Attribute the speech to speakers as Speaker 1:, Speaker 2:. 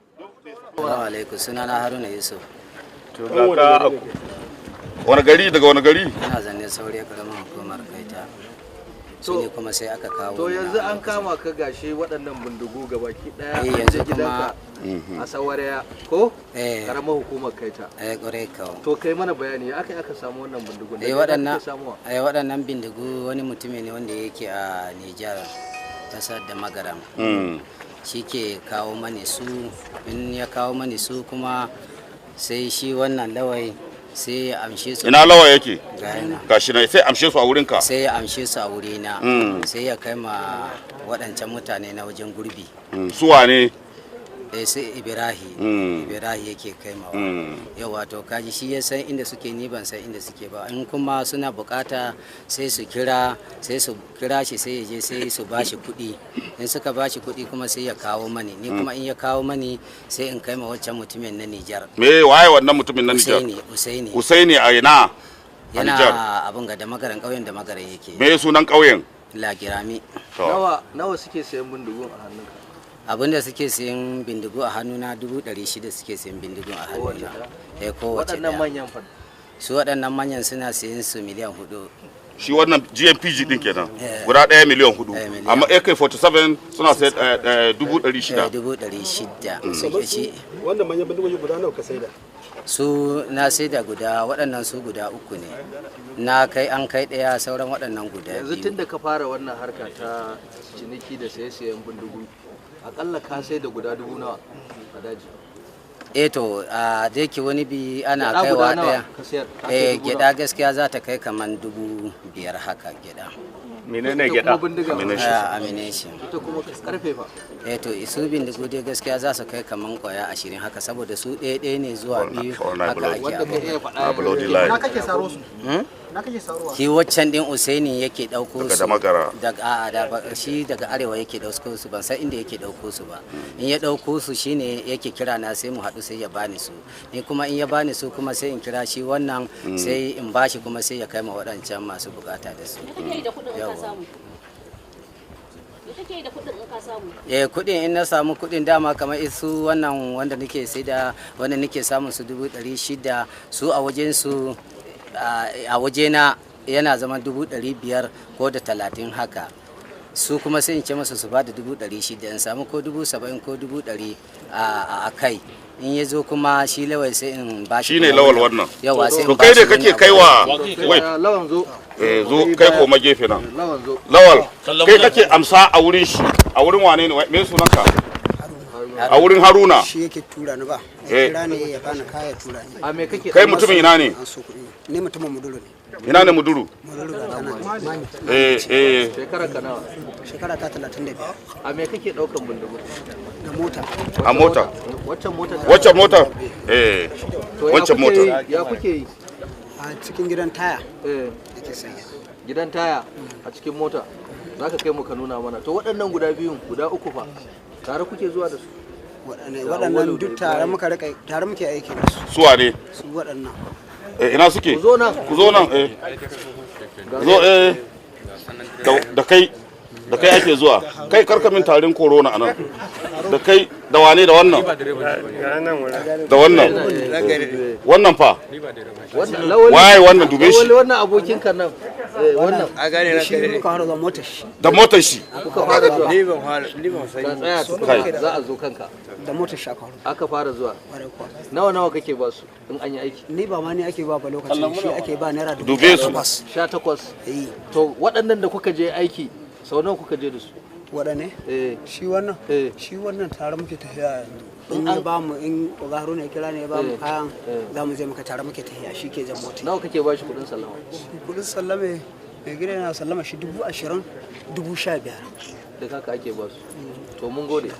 Speaker 1: Assalamu alaikum, sunana Haruna Yusuf.
Speaker 2: To ga ka wani gari, daga wani gari?
Speaker 1: Ina zanne Saure, karamar hukumar Kaita. Su ne kuma sai aka kawo
Speaker 3: To
Speaker 1: ni
Speaker 3: yanzu
Speaker 1: a
Speaker 3: an
Speaker 1: lokacin.
Speaker 3: kama ka, gashi waɗannan bindigu gabaki ɗaya
Speaker 1: Eh,
Speaker 3: an
Speaker 1: yanzu
Speaker 3: je gidanka a Sawaraya ko
Speaker 1: Eh.
Speaker 3: karamar hukumar Kaita.
Speaker 1: Eh, ƙwarai kawo.
Speaker 3: To kai mana bayani, ya aka yi aka samu wannan bindigun?
Speaker 1: Eh,
Speaker 3: Daga ina
Speaker 1: waɗannan
Speaker 3: kuke samuwa?
Speaker 1: eh, waɗannan bindigu wani mutumi ne wanda yake a Nijar, kasar da Magaram. Shi ke kawo mani su. In ya kawo mani su kuma, sai shi wannan Lawai sai ya amshe su.
Speaker 2: Ina Lawa yake?
Speaker 1: Ga yana.
Speaker 2: Gashi nan, sai amshe su a wurinka.
Speaker 1: Sai ya amshe su a wurina, sai ya kai ma waɗancan mutane na wajen gurbi.
Speaker 2: Su wane?
Speaker 1: Eh, sai Ibrahi. Ibrahi yake kai mawa. Yawa, to kaji, shi ya san inda suke, ni ban san inda suke ba. In kuma suna bukata sai su kira, sai su kira shi, sai ya je, sai su bashi kuɗi. In suka bashi kuɗi kuma, sai ya kawo mani. Ni kuma in ya kawo mani, sai in kai ma wancan mutumin na Nijar.
Speaker 2: Me waye wannan mutumin na Nijar?
Speaker 1: Usaini, Usaini.
Speaker 2: Usaini a ina? A
Speaker 1: Yana
Speaker 2: Nijar.
Speaker 1: abin ga da Magaran, ƙauyen da Magaran yake.
Speaker 2: Me sunan ƙauyen?
Speaker 1: Lagirami.
Speaker 2: To.
Speaker 3: Nawa nawa suke sayan bindigun a hannunka?
Speaker 1: Abinda suke sayan bindigu a hannuna, 600,000 suke sayan bindigun a
Speaker 3: Kowace
Speaker 1: hannuna.
Speaker 3: ɗaya?
Speaker 1: Eh, kowace
Speaker 3: Waɗannan
Speaker 1: ɗaya.
Speaker 3: manyan fa?
Speaker 1: Su waɗannan manyan suna sayan su miliyan 4.
Speaker 2: Shi wannan GMPG din kenan.
Speaker 1: Eh.
Speaker 2: Guda ɗaya miliyan 4.
Speaker 1: Eh, miliyan.
Speaker 2: Amma AK-47 suna sai 600,000.
Speaker 1: 600,000 suke shi.
Speaker 4: Wannan manyan bindigogi guda nawa ka saida?
Speaker 1: Su na sai da guda waɗannan, su guda uku ne na kai. An kai ɗaya, sauran waɗannan guda
Speaker 3: Yanzu
Speaker 1: biyu.
Speaker 3: tun da ka fara wannan harka ta ciniki da saye-sayen bindigu, akalla ka sai da guda dubu nawa a daji?
Speaker 1: Eh, to a da yake wani bi ana
Speaker 3: Gyaɗa guda
Speaker 1: kaiwa
Speaker 3: nawa
Speaker 1: ɗaya.
Speaker 3: ka sayar? Ka kai
Speaker 1: Eh,
Speaker 3: dubu
Speaker 1: gyaɗa
Speaker 3: nawa?
Speaker 1: gaskiya za ta kai kaman 5,000 haka, gyaɗa.
Speaker 5: Menene
Speaker 3: Ita
Speaker 5: gyada?
Speaker 3: kuma bindiga?
Speaker 2: Ammunition.
Speaker 1: Ah, ammunition.
Speaker 3: Ita kuma karfe fa?
Speaker 1: Eh, to su bindigu dai gaskiya za su kai kaman kwaya 20 haka, saboda su ɗaya ɗaya ne zuwa biyu
Speaker 2: All night
Speaker 1: haka
Speaker 2: blood.
Speaker 1: ake
Speaker 3: Wanda ka
Speaker 1: abu.
Speaker 3: iya faɗa
Speaker 2: Na bloody
Speaker 3: yanzu.
Speaker 2: lie.
Speaker 4: Na kake saro su? Na kake sarowa?
Speaker 1: Shi waccan din Usaini yake ɗauko
Speaker 2: Daga
Speaker 1: su.
Speaker 2: Damagara.
Speaker 1: Daga, a'a, da shi daga arewa yake ɗauko su, ban san inda yake ɗauko su ba. In ya ɗauko su shine yake kira na, sai mu haɗu, sai ya bani su. Ni kuma in ya bani su kuma, sai in kira shi wannan, sai in bashi kuma, sai ya kai ma waɗancan masu bukata da su.
Speaker 6: Me kake yi da kuɗin in ka
Speaker 1: Yawwa.
Speaker 6: samu? Me kake yi da kuɗin in ka samu?
Speaker 1: Eh, kuɗin, in na samu kuɗin, dama kamar isu wannan wanda nake sai da wanda nake samun su 600,000, su a wajen su, a wajena yana zama 500,000 ko da talatin haka. Su kuma sai in ce masa su ba da 600,000, in samu ko 70,000 ko 100,000 a kai. In ya zo kuma shi Lawal, sai in ba shi.
Speaker 2: Shi ne Lawal wannan.
Speaker 1: Yawa, sai in
Speaker 2: To
Speaker 1: ba
Speaker 2: kai
Speaker 1: shi
Speaker 2: ne
Speaker 1: wani
Speaker 2: kake
Speaker 1: abu.
Speaker 2: kaiwa? Wait.
Speaker 3: Eh, Lawan, zo.
Speaker 2: Eh, zo kai, koma gefe nan.
Speaker 3: Lawan, zo.
Speaker 2: Lawal, kai kake amsa a wurin shi, a wurin wane ne? Me sunanka? A wurin Haruna.
Speaker 7: Shi yake tura ni ba?
Speaker 2: Eh.
Speaker 7: Ya kira ni, ya bani kaya, tura ni.
Speaker 3: A me kake?
Speaker 2: Kai mutumin ina ne?
Speaker 7: An so kuɗi. Ni mutumin Muduru ne.
Speaker 2: Ina ne Muduru?
Speaker 7: Muduru ga tana mami.
Speaker 2: Eh eh.
Speaker 3: Shekara ka nawa?
Speaker 7: Shekara ta 35.
Speaker 3: A me kake ɗaukan bindigu?
Speaker 7: Da mota.
Speaker 2: A mota.
Speaker 3: Waccan mota ta?
Speaker 2: Waccan mota, eh.
Speaker 3: To ya
Speaker 2: Wancan
Speaker 3: kuke
Speaker 2: mota.
Speaker 3: yi? Ya kuke yi?
Speaker 7: A cikin gidan taya
Speaker 3: Eh,
Speaker 7: yake sanya.
Speaker 3: Gidan taya a cikin mota za ka kai mu ka nuna mana. To waɗannan guda biyun, guda uku fa, tare kuke zuwa da su?
Speaker 7: Waɗannan duk tare muka rika, tare muke aiki da su.
Speaker 2: Su wane?
Speaker 7: Su waɗannan.
Speaker 2: Eh, ina suke?
Speaker 3: Ku zo nan.
Speaker 2: Ku zo nan, eh, zo, eh. Da kai ake zuwa. Kai, karka min tarin corona anan. Da kai da wane? Da wannan, da wannan, wannan fa?
Speaker 3: Wannan Lawali.
Speaker 2: Waye wannan? Dube shi.
Speaker 3: Lawali, wannan abokin ka nan. Eh, wannan.
Speaker 7: Da shi muka fara zuwa, motar shi.
Speaker 2: Da motar shi.
Speaker 3: Kuka fara zuwa? Ka tsaya tukuna,
Speaker 2: Kai.
Speaker 3: za a zo kanka.
Speaker 7: Da motar shi aka fara.
Speaker 3: Aka fara zuwa?
Speaker 7: Ƙwarai kuwa.
Speaker 3: Nawa nawa kake ba su in an yi aiki?
Speaker 7: Ni ba ma ni ake ba ba, lokacin shi ake ba, naira dubu
Speaker 2: Dube su.
Speaker 7: takwas.
Speaker 3: 18?
Speaker 7: Eh.
Speaker 3: To waɗannan da kuka je aiki, sau nawa kuka je da su?
Speaker 7: Waɗanne?
Speaker 3: Eh.
Speaker 7: Shi wannan?
Speaker 3: Eh.
Speaker 7: Shi wannan tare muke tafiya yanzu. In ya ba mu, in Oga Haruna ya kira ne ya ba mu
Speaker 3: Eh.
Speaker 7: kayan,
Speaker 3: Eh.
Speaker 7: za mu je muka, tare muke tafiya, shi ke jan mota.
Speaker 3: Nawa kake ba shi kuɗin sallama?
Speaker 7: Kudin sallame mai gida yana sallama shi 20,000, 15,000.
Speaker 3: Da kaka ake ba su. To mun gode.